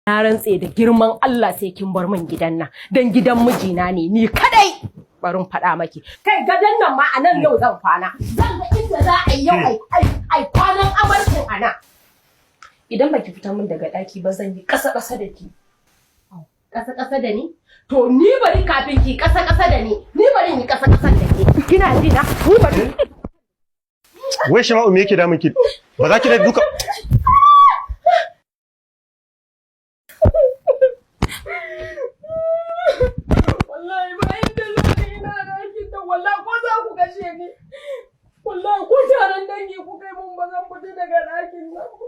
Na rantse da girman Allah sai kin bar min gidan nan, dan gidan mijina ne ni kadai. Barin faɗa maki. Kai, gadon nan ma a nan yau zan kwana. Zan ga inda za a yi yau ai kwanan amarkin a nan. Idan baki fita min daga ɗaki ba, zan yi ƙasa ƙasa da ki. Ƙasa ƙasa da ni? To ni bari kafin ki ƙasa ƙasa da ni, ni bari in yi ƙasa ƙasa da ke. Kina ji na? Ni bari. Wai Shama'u, me yake damun ki? Ba za ki da duka. Wallahi ba inda zan ina ɗakin da wallahi ko za ku kashe ni. Wallahi ko taron dangi ku kai mun, ba zan fita daga ɗakin nan ba.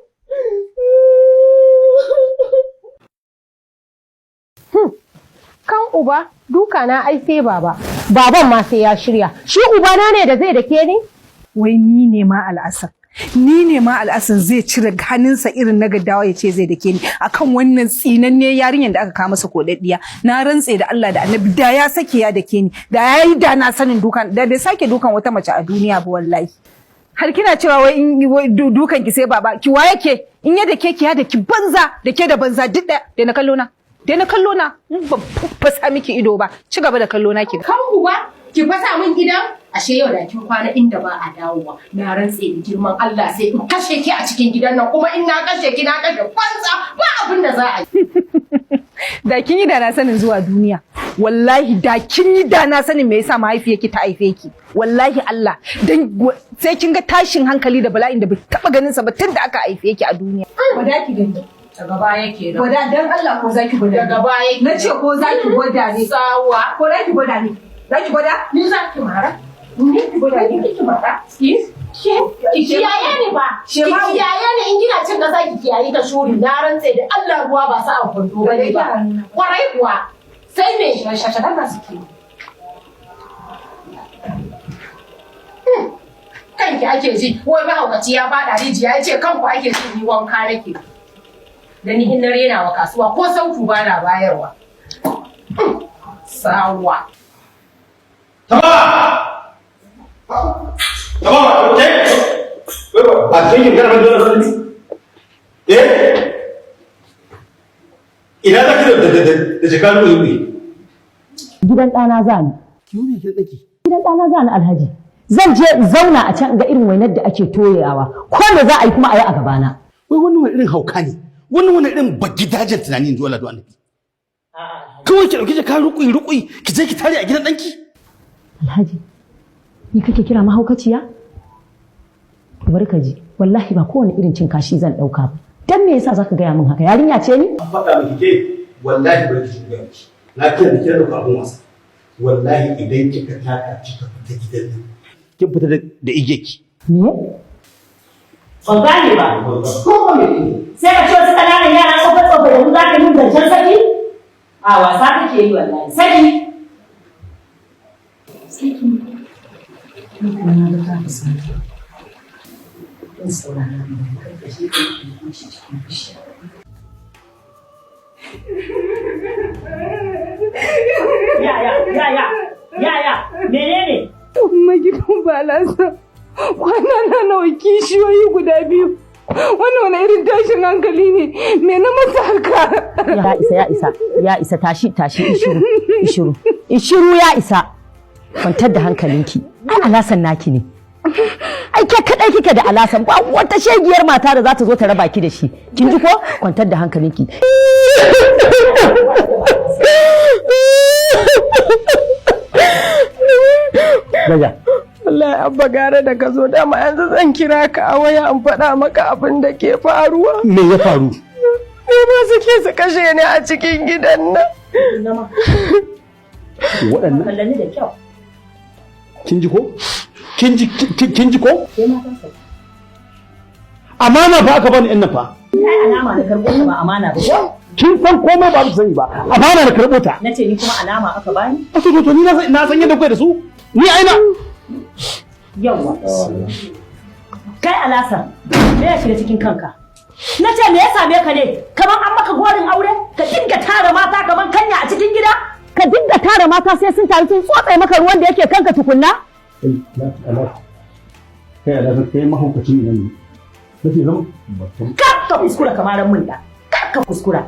Kan uba, duka na ai sai baba. Baban ma sai ya shirya. Shi ubana ne da zai dake ni? Wai ni ne ma Al'asan, ni ne ma Al'asan zai cire hannunsa irin na gaddawa ya ce zai dake ni akan wannan tsinanne yarinyar da aka kawo masa kodaddiya? Na rantse da Allah da Annabi, da ya sake ya dake ni, da ya yi da na sanin dukan da bai sake dukan wata mace a duniya ba wallahi. Har kina cewa wai in wai dukan ki sai baba ki. Waye ke in ya dake ki? Ya daki banza, da ke da banza duk ɗaya. Da na kallo na, da na kallo na, in ban fasa miki ido ba. Ci gaba da kallo na ki. Kan uba, ki fasa min gidan? Ashe yau da kin kwana inda ba a dawowa. Na rantse da girman Allah sai in kashe ki a cikin gidan nan, kuma in na kashe ki, na kashe banza, ba abin da za a yi. Da kin yi da na sanin zuwa duniya wallahi, da kin yi da na sanin me yasa mahaifiyarki ta haife ki. Wallahi Allah dan sai kin ga tashin hankali da bala'in da bai taba ganin sa ba tun da aka haife ki a duniya. Gwada ki gani. Daga baya kenan. Gwada dan Allah, ko zaki gwada? Daga baya. Na ce ko zaki gwada ne? Tsawa. Ko zaki gwada ne? Zaki gwada? Ni za ki mara? Ni ki gwada, ni ki mara? Ki kiyaye ni ba. Ki kiyaye ni, in kina cin kasa ki kiyaye ka shuri. Na rantse da Allah ruwa ba sa a kwando bane ba. Kwarai kuwa. Sai me? Shashashan ba suke. Kanki ake ji, wai mahaukaci ya faɗa rijiya ya ce kanku ake ji, ni wanka nake. Da ni in na rena wa kasuwa ko sautu ba na bayarwa. Sawa. Tamam! Tamam, ke? Ba ke kin gara ba dole ne? Eh? Ina za ki da jaka ruwa? Gidan ɗana za ni. Ki yi ki daki. Gidan ɗana za ni, Alhaji. Zan je in zauna a can ga irin wainar da ake toyawa. Ko me za a yi kuma a yi a gabana. Wai wannan wani irin hauka ne? Wannan wani irin bagidajen tunani in ji Allah da Annabi. Kawai ki dauki jaka ruƙuyi ruƙuyi ki je ki tare a gidan ɗanki. Alhaji, ni kake kira mahaukaciya? To bari ka ji, wallahi ba kowane irin cin kashi zan ɗauka ba. Dan me yasa zaka gaya min haka? Yarinya ce ni? An faɗa miki ke, wallahi bari ki shiga miki. Na kira da kira ɗauka abun wasa. Wallahi idan kika taka kika fita gidan nan, kin fita da igiyarki. Me? Ban gane ba. Ko me? Sai ka ce wasu ƙananan yara tsofa tsofa da mu za ka yi min zancen saki? A wasa kake yi wallahi. Saki. Saki. Ni kuma na ga ka fusata. Zan saurara in kar ka je ka yi shi cikin fushi. Ya ya ya ya ya ya, menene? Umma, gidan balasa. Kwana na nawa kishiyoyi guda biyu. Wannan wani irin tashin hankali ne? Me na masa haka? Ya isa, ya isa, ya isa, tashi, tashi, ishiru, ishiru, ishiru, ya isa. Kwantar da hankalinki. Ai Alasan naki ne. Ai ke kadai kike da Alasan, ba wata shegiyar mata da za ta zo ta raba ki da shi. Kin ji ko? Kwantar da hankalinki. Gaja. Wallahi Abba, gara da ka zo, dama yanzu zan kira ka a waya in faɗa maka abin da ke faruwa. Me ya faru? Ni ma suke su kashe ni a cikin gidan nan. Waɗannan Kallani da kyau. Kin ji ko? Kin ji, kin ji ko? Sai ma kansa. Amana fa aka bani ɗin nan fa. Ai alama da karɓo ta ba amana ba ko? Kin san komai ba su sani ba. Amana da karɓo ta. Na ce ni kuma alama aka bani? A to ni na san yadda kuke da su. Ni aina. Yawwa. Kai Alasa, me ya shiga cikin kanka? Na ce me ya same ka ne? Kamar an maka gorin aure? Ka dinga tara mata kamar kanya a cikin gida? Ka dinga tara mata sai sun taru sun tsotse maka ruwan da yake kanka tukunna? Kai Alasa, kai mahaukacin nan ne. Nake zama Kar ka kuskura kamaran mun da. Kar ka kuskura.